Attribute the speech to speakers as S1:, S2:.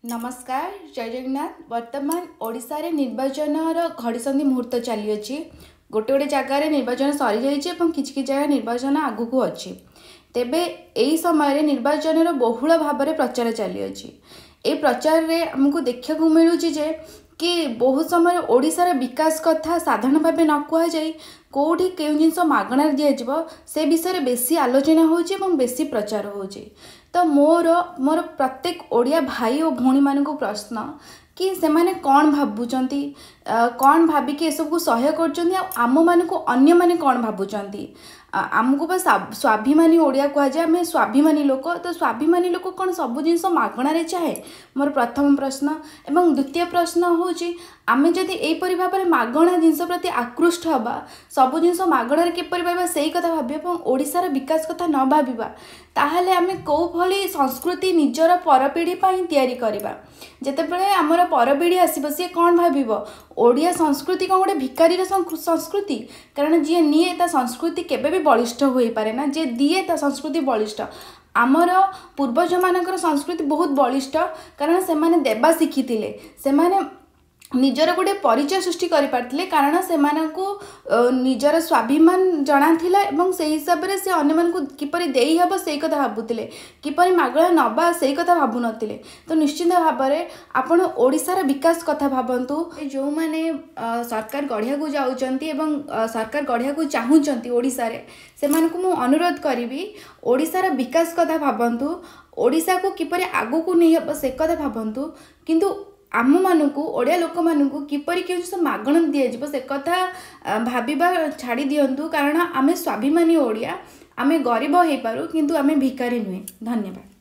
S1: ନମସ୍କାର, ଜୟ ଜଗନ୍ନାଥ। ବର୍ତ୍ତମାନ ଓଡ଼ିଶାରେ ନିର୍ବାଚନର ଘଡ଼ିସନ୍ଧି ମୁହୂର୍ତ୍ତ ଚାଲିଅଛି। ଗୋଟେ ଗୋଟେ ଜାଗାରେ ନିର୍ବାଚନ ସରିଯାଇଛି ଏବଂ କିଛି କିଛି ଜାଗାରେ ନିର୍ବାଚନ ଆଗକୁ ଅଛି। ତେବେ ଏହି ସମୟରେ ନିର୍ବାଚନର ବହୁଳ ଭାବରେ ପ୍ରଚାର ଚାଲିଅଛି। ଏହି ପ୍ରଚାରରେ ଆମକୁ ଦେଖିବାକୁ ମିଳୁଛି ଯେ କି ବହୁତ ସମୟରେ ଓଡ଼ିଶାର ବିକାଶ କଥା ସାଧାରଣ ଭାବେ ନ କୁହାଯାଇ କେଉଁଠି କେଉଁ ଜିନିଷ ମାଗଣାରେ ଦିଆଯିବ ସେ ବିଷୟରେ ବେଶୀ ଆଲୋଚନା ହେଉଛି ଏବଂ ବେଶୀ ପ୍ରଚାର ହେଉଛି। ତ ମୋର ମୋର ପ୍ରତ୍ୟେକ ଓଡ଼ିଆ ଭାଇ ଓ ଭଉଣୀମାନଙ୍କୁ ପ୍ରଶ୍ନ କି ସେମାନେ କ'ଣ ଭାବୁଛନ୍ତି, କ'ଣ ଭାବିକି ଏସବୁକୁ ସହ୍ୟ କରୁଛନ୍ତି, ଆଉ ଆମମାନଙ୍କୁ ଅନ୍ୟମାନେ କ'ଣ ଭାବୁଛନ୍ତି? ଆମକୁ ବା ସ୍ୱାଭିମାନୀ ଓଡ଼ିଆ କୁହାଯାଏ, ଆମେ ସ୍ୱାଭିମାନୀ ଲୋକ। ତ ସ୍ୱାଭିମାନୀ ଲୋକ କ'ଣ ସବୁ ଜିନିଷ ମାଗଣାରେ ଚାହେଁ? ମୋର ପ୍ରଥମ ପ୍ରଶ୍ନ। ଏବଂ ଦ୍ୱିତୀୟ ପ୍ରଶ୍ନ ହେଉଛି, ଆମେ ଯଦି ଏହିପରି ଭାବରେ ମାଗଣା ଜିନିଷ ପ୍ରତି ଆକୃଷ୍ଟ ହେବା, ସବୁ ଜିନିଷ ମାଗଣାରେ କିପରି ପାଇବା ସେଇ କଥା ଭାବିବା ଏବଂ ଓଡ଼ିଶାର ବିକାଶ କଥା ନ ଭାବିବା, ତାହେଲେ ଆମେ କେଉଁ ଭଳି ସଂସ୍କୃତି ନିଜର ପରପିଢ଼ି ପାଇଁ ତିଆରି କରିବା? ଯେତେବେଳେ ଆମର ପରପିଢ଼ି ଆସିବ, ସିଏ କ'ଣ ଭାବିବ? ଓଡ଼ିଆ ସଂସ୍କୃତି କ'ଣ ଗୋଟେ ଭିକାରୀର ସଂସ୍କୃତି? କାରଣ ଯିଏ ନିଏ ତା ସଂସ୍କୃତି କେବେ ବି ବଳିଷ୍ଠ ହୋଇପାରେ ନା, ଯିଏ ଦିଏ ତା ସଂସ୍କୃତି ବଳିଷ୍ଠ। ଆମର ପୂର୍ବଜମାନଙ୍କର ସଂସ୍କୃତି ବହୁତ ବଳିଷ୍ଠ, କାରଣ ସେମାନେ ଦେବା ଶିଖିଥିଲେ। ସେମାନେ ନିଜର ଗୋଟେ ପରିଚୟ ସୃଷ୍ଟି କରିପାରିଥିଲେ, କାରଣ ସେମାନଙ୍କୁ ନିଜର ସ୍ୱାଭିମାନ ଜଣାଥିଲା ଏବଂ ସେଇ ହିସାବରେ ସେ ଅନ୍ୟମାନଙ୍କୁ କିପରି ଦେଇହେବ ସେଇ କଥା ଭାବୁଥିଲେ, କିପରି ମାଗଣା ନେବା ସେଇ କଥା ଭାବୁନଥିଲେ। ତ ନିଶ୍ଚିନ୍ତ ଭାବରେ ଆପଣ ଓଡ଼ିଶାର ବିକାଶ କଥା ଭାବନ୍ତୁ। ଯେଉଁମାନେ ସରକାର ଗଢ଼ିବାକୁ ଯାଉଛନ୍ତି ଏବଂ ସରକାର ଗଢ଼ିବାକୁ ଚାହୁଁଛନ୍ତି ଓଡ଼ିଶାରେ, ସେମାନଙ୍କୁ ମୁଁ ଅନୁରୋଧ କରିବି, ଓଡ଼ିଶାର ବିକାଶ କଥା ଭାବନ୍ତୁ, ଓଡ଼ିଶାକୁ କିପରି ଆଗକୁ ନେଇ ହେବ ସେ କଥା ଭାବନ୍ତୁ। କିନ୍ତୁ ଆମମାନଙ୍କୁ, ଓଡ଼ିଆ ଲୋକମାନଙ୍କୁ କିପରି କେଉଁ ଜିନିଷ ମାଗଣା ଦିଆଯିବ ସେ କଥା ଭାବିବା ଛାଡ଼ି ଦିଅନ୍ତୁ, କାରଣ ଆମେ ସ୍ୱାଭିମାନୀ ଓଡ଼ିଆ। ଆମେ ଗରିବ ହେଇପାରୁ କିନ୍ତୁ ଆମେ ଭିକାରୀ ନୁହେଁ। ଧନ୍ୟବାଦ।